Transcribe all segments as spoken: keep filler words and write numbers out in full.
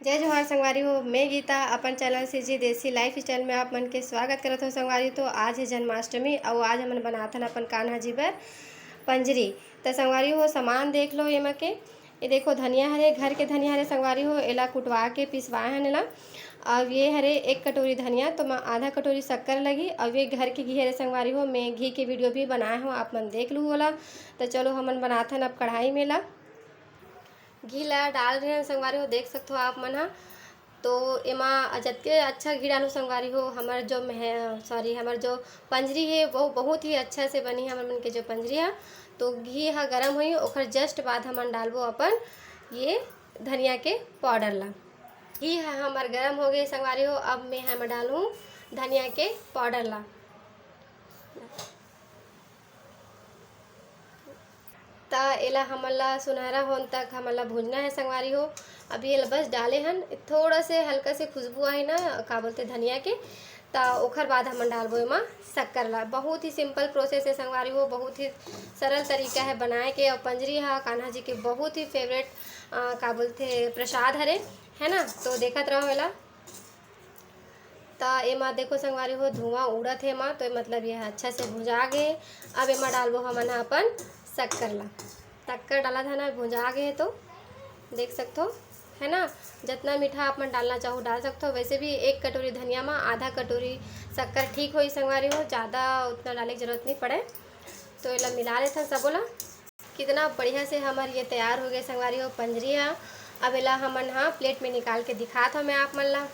जय जोहार संगवारी हो, मैं गीता अपन चैनल सीजी देसी लाइफस्टाइल में आप मन के स्वागत करत हो संगवारी। तो आज है जन्माष्टमी अउ आज हमन बनाथन अपन कान्हा जी बर पंजरी। त संगवारी हो, सामान देख लो एमा के। ये देखो, धनिया हरे, घर के धनिया हरे संगवारी हो, एला कुटवा के पिसवाए हन एला। अब ये हरे एक कटोरी धनिया, तो मैं आधा कटोरी शक्कर लगी। अब ये घर के घी हरे संगवारी हो, मैं घी के वीडियो भी बनाए हूँ, आप मन देख लू ओला। तो चलो हमन बनाथन अब कढ़ाई में ला। घी ला डाल रहे हैं संगवारी हो, देख सकते हो आप मन हा। तो एमा जतके अच्छा घी डालू संगवारी हो, हमर जो मह सॉरी हमर जो पंजरी है वो बहुत ही अच्छा से बनी, हमर मन के जो पंजरी है। तो घी हा गरम होई, ओकर जस्ट बाद हमन डालबो अपन ये धनिया के पाउडर ला। घी हा हमर गरम हो गए संगवारी हो, अब मैं हम डालूँ धनिया के पाउडर ला। त एला हमन ला सुनहरा होन तक हमन ला भूजना है संगवारी हो। अभी एला बस डाले हन, थोड़ा से हल्का से खुशबू आए ना, का बोलते, धनिया के, त ओखर बाद हमन डालबो एमा शक्कर ला। बहुत ही सिंपल प्रोसेस है संगवारी हो, बहुत ही सरल तरीका है बनाए के। और पंजरी हा कान्हा जी के बहुत ही फेवरेट, का बोलते, प्रसाद हरे, है ना। तो देखत रहो एला। त एमा देखो संगवारी हो, धुआं उड़त हे एमा, तो मतलब ये अच्छा से भुंजा गे। अब एमा डालबो हमन ह अपन शक्कर ला। शक्कर डालत हन ना, भुंजा गे हे तो देख सकथो, है ना। जितना मीठा आप मन डालना चाहो डाल सकथो। वैसे भी एक कटोरी धनिया मा आधा कटोरी शक्कर ठीक होई संगवारी हो, ज़्यादा उतना डाले के जरूरत नहीं पड़े। तो एला मिला लेथन सबो ला। कितना बढ़िया से हमर ये तैयार हो गए संगवारी हो पंजरी हा। अब एला हमन हा प्लेट में निकाल के दिखात हो मैं आप मन ला।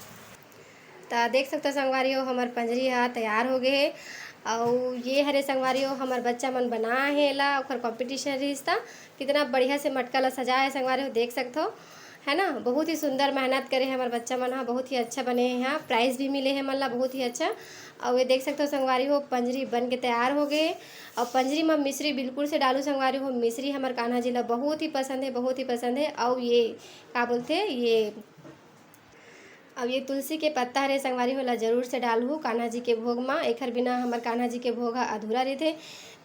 त देख सकथो संगवारी हो, हमर पंजरी हा तैयार हो गए हे। अउ ये हरे संगवारी हो, हमर बच्चा मन बनाए हे एला, ओखर कॉम्पिटिशन रहिस त। कितना बढ़िया से मटका ला सजाए हे संगवारी हो, देख सकथो, है ना। बहुत ही सुंदर मेहनत करे हे हमर बच्चा मन हा, बहुत ही अच्छा बने हे। यहाँ प्राइज भी मिले हे मन ला, बहुत ही अच्छा। अउ ये देख सकथो संगवारी हो, पंजरी बन के तैयार हो गए। अउ पंजरी म मिश्री बिल्कुल से डालू संगवारी हो, मिश्री हमर कान्हा जी ला बहुत ही पसंद है, बहुत ही पसंद है। अउ ये का बोलथे, ये अब ये तुलसी के पत्ता हरे संगवारी हो, ला जरूर से डालहू कान्हा जी के भोग मा। एखर बिना हमर कान्हा जी के भोग हा अधूरा रहिथे।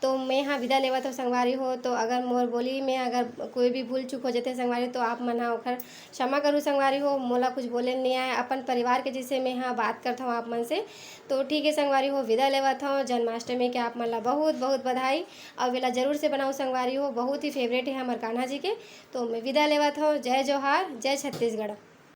तो मैं हा विदा लेवत हो संगवारी हो। तो अगर मोर बोली में अगर कोई भी भूल चूक हो जाथे संगवारी, तो आप मन हा ओखर क्षमा करू संगवारी हो। मोला कुछ बोले नहीं आए, अपन परिवार के जैसे मैं हा बात करत हूँ आप मन से। तो ठीक है संगवारी हो, विदा लेवत हूँ। जन्माष्टमी के आप मन ला बहुत बहुत बधाई। और वेला जरूर से बनाऊ संगवारी हो, बहुत ही फेवरेट है हमर कान्हा जी के। तो मैं विदा लेवत हूँ। जय जोहार, जय छत्तीसगढ़।